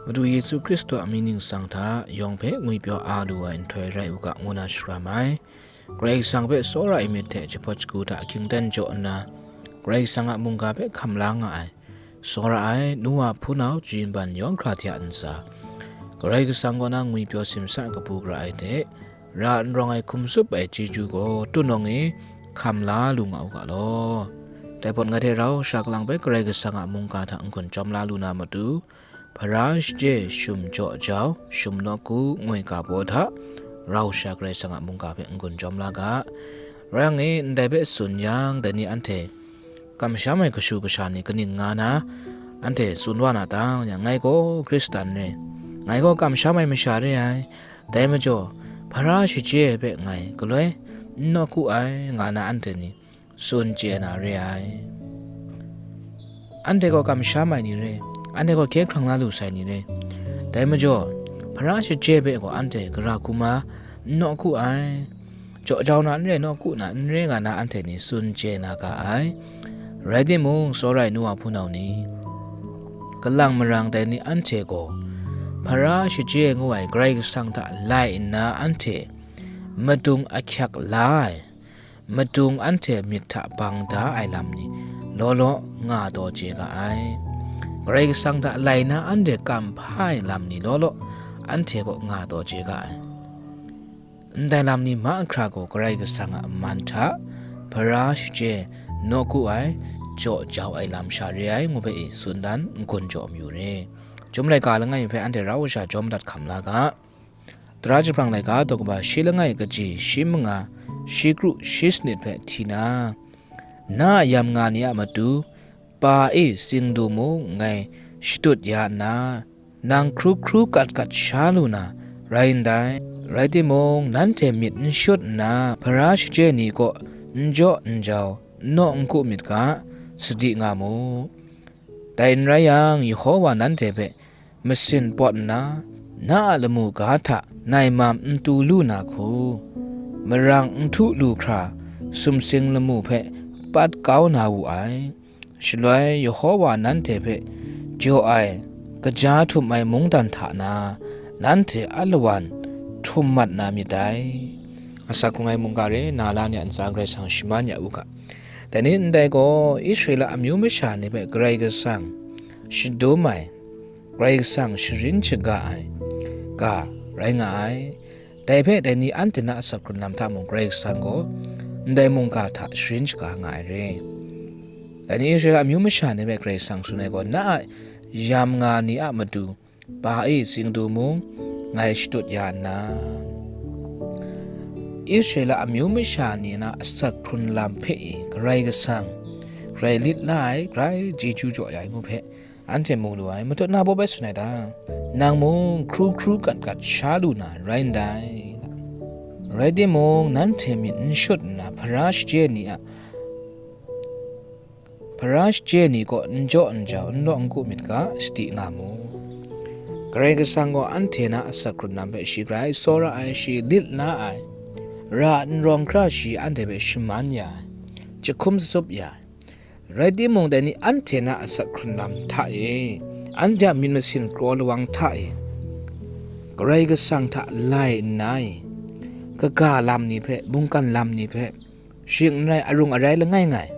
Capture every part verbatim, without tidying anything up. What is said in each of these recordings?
Madu Yesu Hkristu a mying ningsang hta yawng hpe ngwipyaw a lu ai nhtoi rai u ga, ngu na sharam ai. Karai Kasang hpe tsawra ai myit hte jahpawt shagu hta ahkying dan jaw nna, Karai Kasang a mungga hpe hkam la nga ai, tsawra ai nu wa hpunau, jin ban yawng hkra hte a ntsa, Karai Kasang kaw na ngwipyaw simsa kabu gara ai hte, ra n rawng ai hkum tsup ai chyeju gaw tunawng e hkam la lu nga u ga law. Dai hpawt ngai hte rau sha kalang bai Karai Kasang a mungga hta n-gun jawm la lu na matu, hpara shachye, shum jaw jau, shum nawku, ngoi ga baw hta rau sha Karai Kasang a mungga hpe n-gun jawm la ga. Rai yang e, ndai hpe tsun yang, dai ni anhte kamsham ai kashu kasha ni kaning nga na, anhte tsun wa na tang, yang, "Ngai gaw Hkristan re, ngai gaw kamsham ai masha re ai, dai majaw, hpara shachye hpe ngai galoi n nawku ai," nga na anhte ni tsun chye na re ai. Anhte gaw kamsham ai ni re, anhte gaw hkye hkrang la lu sai ni re, dai majaw, hpara shachye hpe gaw anhte gara hkrum a n nawku ai, jaw jau na n re, nawku na n re nga na anhte ni tsun chye na ga ai. Rai timung, tsawra ai nu wa hpunau ni, kalang marang dai ni anhte gaw hpara shachye ngu ai Karai Kasang hta lai nna anhte madung ahkyak la ai, madung anhte myit hta bang da ai lam ni law law nga taw chye ga ai. Karai Kasang hta lai na anhte kam hpa ai lam ni law law anhte kaw nga taw chye ga ai. Ndai lam ni mahkra gaw Karai Kasang a man hta hpara shachye, nawku ai, jaw jau ai lam sha re ai, ngu hpe e tsun dan n-gun jaw mayu re. Chyum laika langai mi hpe anhte rau sha jawm dat hkam la ga. Tara jahprang laika daw kaba shi langai kaji shi manga, shi kru shi sanit hpe hti na, na a yam nga ni a matu, pa e tsing du mung ngai shatut ya nna, nang hkru hkru kat kat sha lu na rai ndai. Rai timung, nanhte myit n shut nna, hpara shachye ni kaw n jaw n jau, n naw n ku myit ga, sadi nga mu. Dai n rai yang, Yehova nanhte hpe masin pawt nna, na a lamu ga hta naimam n tu lu na hku, marang n htu lu hkra, sumsing lamu hpe pat kau na wu ai. Shaloi Yehova nanhte hpe jaw ai, kaja htum ai mungdan hta na, nanhte alawan htum mat na myit dai. Asak hkrung ai mungga re, na la ni a ntsa Karai Kasang shaman ya u ga. Dai ni ndai gaw, Israela amyu masha ni hpe Karai Kasang shadum ai, Karai Kasang sharin shaga ai ga rai nga ai. Dai hpe dai ni anhte na asak hkrun lam hta mung Karai Kasang gaw ndai mungga hta sharin shaga nga ai re. Dai ni Israela amyu masha ni hpe Karai Kasang tsun ai gaw, na a yam nga ni a matu, pa e tsing du mung, ngai shatut ya nna, Israela amyu masha ni na asak hkrun lam hpe e Karai Kasang grai lit la ai, grai chyeju jaw ya ai ngu hpe anhte mu lu ai. Matut na baw bai tsun ai ta? Nang mung hkru hkru kat kat sha lu na rai ndai. Rai timung, nanhte myit n shut nna, hpara shachye ni a hpara shachye ni kaw n jaw n jau, n law n ku myit ga, sadi nga mu. Karai Kasang gaw anhte na asak hkrun lam hpe shi grai tsawra ai, shi lit la ai, ra n rawng hkra shi anhte hpe shaman ya ai, jahkum tsatsup ya ai. Rai timung, dai ni anhte na asak hkrun lam hta e, anhte a myit masin kraw lawang hta e, Karai Kasang hta lai nna e, kaga lam ni hpe, mungkan lam ni hpe, shing n rai arung arai langai ngai,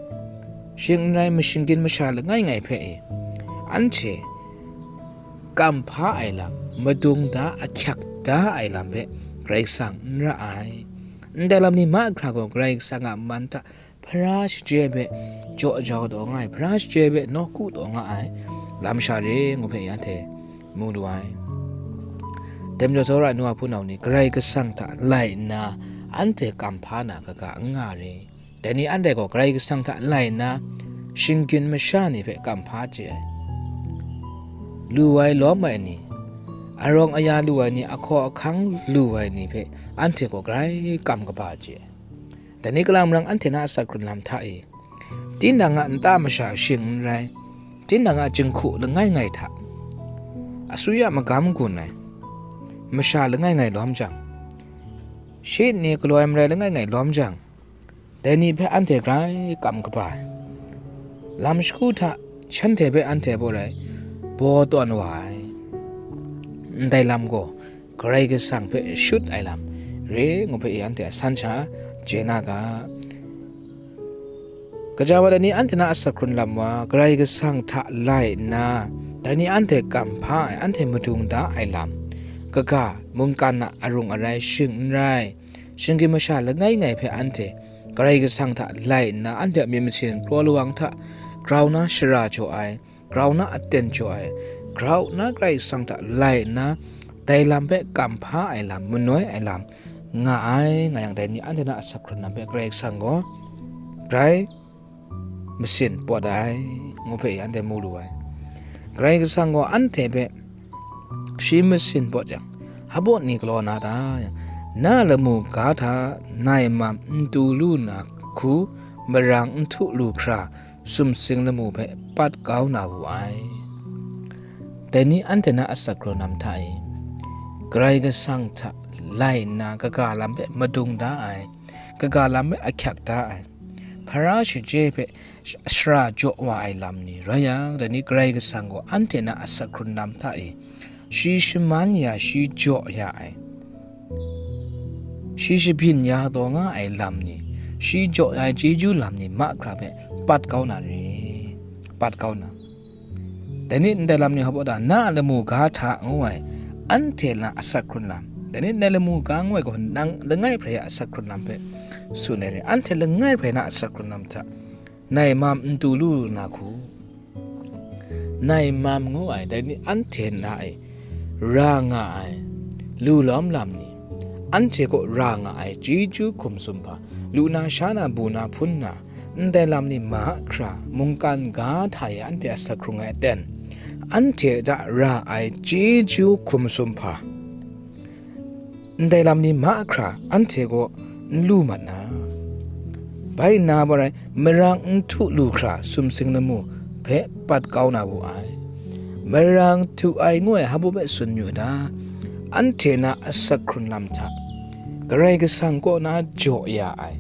shing n rai mashinggyim masha langai ngai hpe e, anhte kam hpa ai lam, madung da, ahkyak da ai lam hpe Karai Kasang n ra ai. Ndai lam ni mahkra gaw Karai Kasang a man hta hpara shachye hpe jaw jau taw nga ai, hpara shachye hpe nawku taw nga ai lam sha re ngu hpe anhte mu lu ai. Dai majaw, tsawra ai nu wa hpunau ni, Karai Kasang hta lai nna anhte kam hpa na kaga n nga re. Dai ni anhte gaw Karai Kasang hta lai nna, shinggyim masha ni hpe kam hpa chye ai, lu ai lawm ai ni, arawng aya lu ai ni, ahkaw ahkang lu ai ni hpe anhte gaw grai kam kaba chye ai. Dai ni kalang marang anhte na asak hkrun lam hta e, tinang a nta masha shing n rai, tinang a jinghku langai ngai hta, asuya magam gun ai masha langai ngai lawm jang, shi nni galaw ai marai langai ngai lawm jang, dai ni hpe anhte grai kam kaba ai. Lam shagu hta shanhte hpe anhte baw rai baw tawn wa ai. ndai lam gaw Karai Kasang hpe shut ai lam re ngu hpe e anhte a san sha chye na ga. Kaja wa dai ni anhte na asak hkrun lam wa, Karai Kasang hta lai nna, dai ni anhte kamhpa ai, anhte madung da ai lam, kaga, mungkan a arung arai shing n rai, shinggyim masha langai ngai hpe anhte Karai Kasang hta lai nna, anhte a myit masin kraw lawang hta grau na shara jaw ai, grau na aten jaw ai, grau na Karai Kasang hta lai nna, dai lam hpe kamhpa ai lam, manoi ai lam nga ai, nga yang dai ni anhte na asak hkrun lam hpe Karai Kasang gaw grai masin pawt ai, ngu hpe anhte mu lu ai. Karai Kasang gaw anhte hpe shi masin pawt yang, hpa ni galaw na ta? Na lamu ga hta nai mam n tu lu na hku, marang n htu lu hkra, sumsing lamu hpe pat kau na wu ai. Dai ni anhte na asak hkrun lam hta e, Karai Kasang hta lai nna kaga lam hpe madung da ai, kaga lam hpe ahkyak da ai, hpara shaje hpe sh-, shara jaw wa ai lam ni rai yang, dai ni Karai Kasang gaw anhte na asak hkrun lam hta e, shi shaman ya, shi jaw ya ai, shi shabyin ya taw nga ai lam ni, shi jaw ya ai chyeju lam ni mahkra hpe pat kau na re, pat kau na. Dai ni ndai lam ni hpa ta, na a lamu ga hta ngu ai, anhte na asak hkrun lam, dai ni ndai lamu ga ngu ai gaw, nang langai hprai a asak hkrun lam hpe tsun ai re, anhte langai hprai na asak hkrun lam hta, nai mam n tu lu na hku, nai mam ngu ai, dai ni anhte na e ra nga ai, lu lawm lam ni, anhte kaw ra nga ai chyeju hkum sumhpa, lu na, sha na, bu na, hpun na, ndai lam ni mahkra, mungkan ga hta e anhte a asak hkrung ai aten, anhte hta ra ai chyeju hkum sumhpa, ndai lam ni mahkra anhte kaw n lu mat na. Bai nna, hpa rai, marang n htu lu hkra sumsing lamu hpe pat kau na wu ai. Marang htu ai ngu ai hpa hpe tsun yu da, anhte na asak hkrun lam hta, Karai Kasang kaw na jaw ya ai,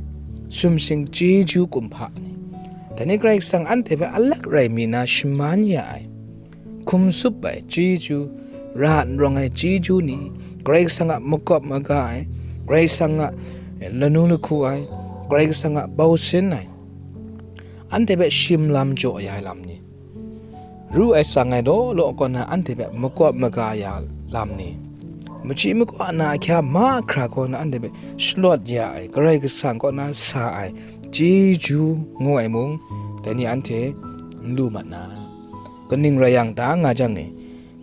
sumsing chyeju kumhpa ni, dai ni Karai Kasang anhte hpe alak rai mi na shaman ya ai, hkum tsup ai chyeju, ra n rawng ai chyeju ni, Karai Kasang a makawp maga ai, Karai Kasang a lanu lahku ai, Karai Kasang a bau sin ai, anhte hpe shim lam jaw ya ai lam ni, ru ai tsang ai law law kaw na anhte hpe makawp maga ya lam ni, machyi makaw na ahkya mahkra kaw na anhte hpe shalawt ya ai, Karai Kasang kaw na sa ai chyeju ngu ai mung, dai ni anhte n lu mat na. Kaning rai yang ta nga jang e,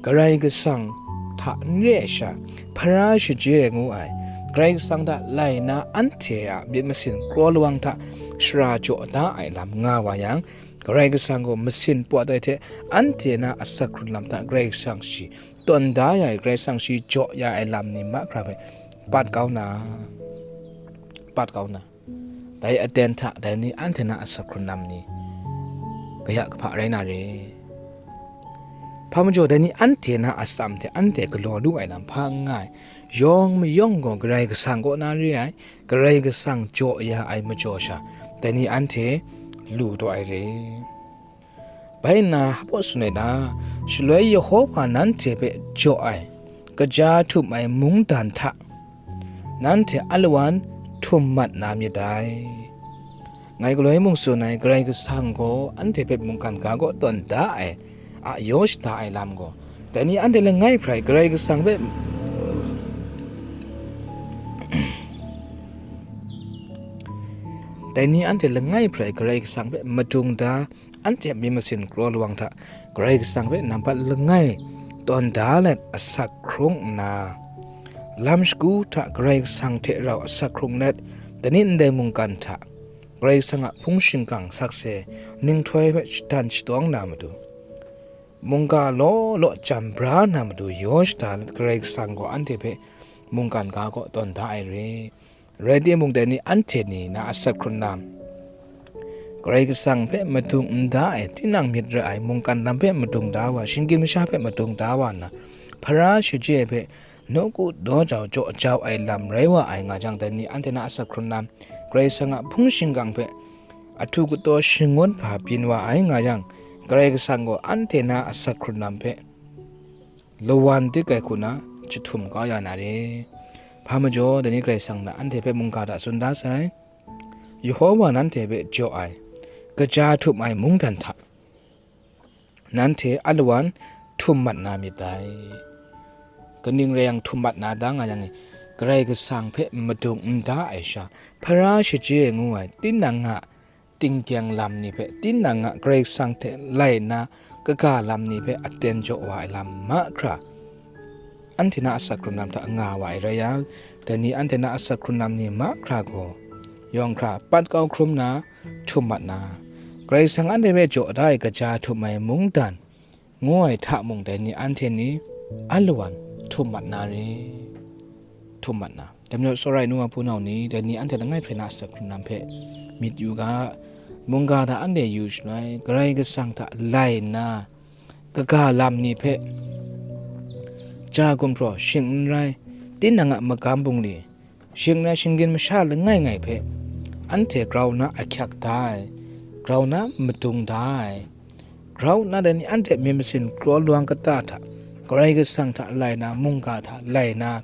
Karai Kasang hta n re ai sha, hpara shaje ngu ai, Karai Kasang hta lai na anhte a myit masin kraw lawang hta shara jaw da ai lam nga wa yang, Karai Kasang gaw masin pawt ai hte, anhte na asak hkrun lam hta Karai Kasang shi tawn da ya ai, Karai Kasang shi jaw ya ai lam ni mahkra hpe pat kau na, pat kau na. Dai aten hta dai ni anhte na asak hkrun lam ni kaya kahpa rai na re. Hpa majaw, dai ni anhte na atsam hte anhte galaw lu ai lam hpa n nga ai, yawng mayawng gaw Karai Kasang kaw na re ai, Karai Kasang jaw ya ai majaw sha, dai ni anhte lu taw ai re. Bai nna, hpa tsun ai ta? Shaloi Yehova nanhte hpe jaw ai, kaja htum ai mungdan hta nanhte alawan htum mat na myit dai. Ngai galoi mung tsun ai, Karai Kasang gaw anhte hpe mungkan ga kaw tawn da ai a yaw shada ai lam gaw, dai ni anhte langai hprai Karai Kasang hpe, dai ni anhte langai hprai Karai Kasang hpe madung da, anhte a myit masin kraw lawang hta Karai Kasang hpe nampat langai tawn da let asak hkrung nna, lam shagu hta Karai Kasang hte rau asak hkrung let, dai ni ndai mungkan hta Karai Kasang a hpung shingkang sakse ninghtoi hpe shadan shatawng na matu, mungga law law jam bra na matu yaw shada let, Karai Kasang gaw anhte hpe mungkan ga kaw tawn da ai re. Rai timung, dai ni anhte ni na asak hkrun lam, Karai Kasang hpe madung n da ai, tinang myit ra ai, mungkan lam hpe madung da wa, shinggyim masha hpe madung da wa nna, hpara shaje hpe nawku daw jau jaw jau ai lam rai wa ai nga jang, dai ni anhte na asak hkrun lam, Karai Kasang a hpung shingkang hpe ahtu kataw shangun hpa byin wa ai nga jang, Karai Kasang gaw anhte na asak hkrun lam hpe lawan dik ai hku na jahtum kau ya na re. Hpa majaw, dai ni Karai Kasang na anhte hpe mungga hta tsun da sai, Yehova nanhte hpe jaw ai, kaja htum ai mungdan hta nanhte alawan htum mat na myit dai. Kaning rai yang htum mat na da nga yang e, Karai Kasang hpe madung n da ai sha, hpara shaje ngu ai tinang a tingkyang lam ni hpe, tinang a Karai Kasang hte lai nna kaga lam ni hpe aten jaw wa ai lam mahkra, anhte na asak hkrun lam hta nga wa ai rai yang, dai ni anhte na asak hkrun lam ni mahkra gaw, yawng hkra pat kau hkrum na, htum mat na, Karai Kasang anhte hpe jaw da ai kaja htum ai mungdan, ngu ai hta mung, dai ni anhte ni alawan htum mat na re, htum mat na. Dai majaw, tsawra ai nu wa hpunau ni, dai ni anhte langai hprai na asak hkrun lam hpe myit yu ga, mungga hta anhte yu shaloi, Karai Kasang hta lai nna, kaga lam ni hpe, ja gumhpraw shing n rai, tinang a magam bungli, shing n rai, shinggyim masha langai ngai hpe, anhte grau na ahkyak da ai, grau na madung da ai, grau na dai ni anhte myit masin kraw lawang kata hta, Karai Kasang hta lai na, mungga hta lai na,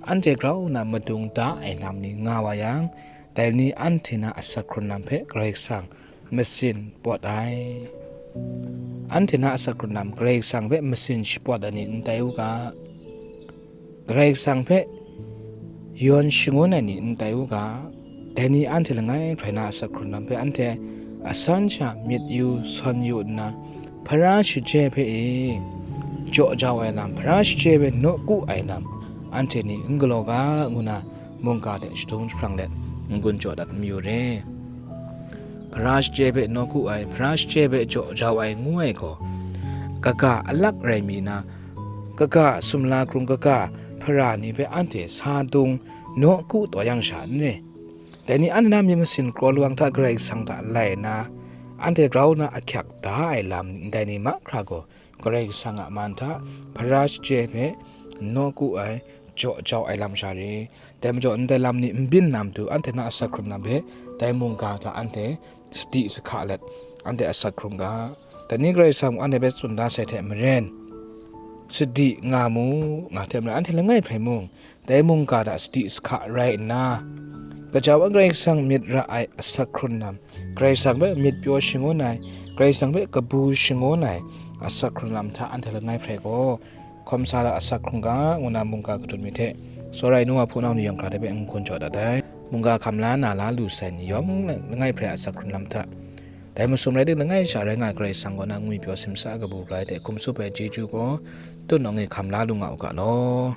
anhte grau na madung da ai lam ni nga wa yang, dai ni anhte na asak hkrun lam hpe Karai Kasang masin pawt ai. Anhte na asak hkrun lam Karai Kasang hpe masin shapawt ai ni n tai u ga, Karai Kasang hpe yawn shangun ai ni n tai u ga, dai ni anhte langai hprai na asak hkrun lam hpe anhte asan sha myit yu sawn yu nna, hpara shaje hpe e jaw jau ai lam, hpara shaje hpe nawku ai lam, anhte ni n galaw ga, ngu na mungga hte shadung jahprang let n-gun jaw dat mayu re. Hpara shaje hpe nawku ai, hpara shaje hpe jaw jau ai ngu ai gaw, kaga alak rai mi na, kaga sumla hkrung kaga hpara ni hpe anhte sa dung nawku taw yang sha n re. Dai ni anhte na myit masin kraw lawang hta Karai Kasang hta lai nna, anhte grau na ahkyak da ai lam ndai ni mahkra gaw, Karai Kasang a man hta hpara shaje hpe nawku ai, jaw jau ai lam sha re. Dai majaw, ndai lam ni n byin na matu, anhte na asak hkrun lam hpe dai mungga hta anhte sadi sahka let, anhte asak hkrung ga. Dai ni Karai Kasang mung anhte hpe tsun da sai hte maren, sadi nga mu, nga hte maren, anhte langai hprai mung, dai mungga hta sadi sahka rai nna, kajau ai Karai Kasang myit ra ai asak hkrun lam, Karai Kasang hpe myit pyaw shangun ai, Karai Kasang hpe kabu shangun ai asak hkrun lam hta anhte langai hprai gaw, hkawm sa la asak hkrung ga, ngu na mungga katut mi hte, tsawra ai nu wa hpunau ni yawng hkra hte hpe n-gun jaw dat ai. Mungga hkam la na la lu sai ni yawng langai hprai asak hkrun lam hta, dai masum rai tim, langai sha rai nga ai Karai Kasang kaw na ngwi pyaw simsa kabu rai hte hkum tsup ai chyeju gaw, tut nawng e hkam la lu nga u ga law.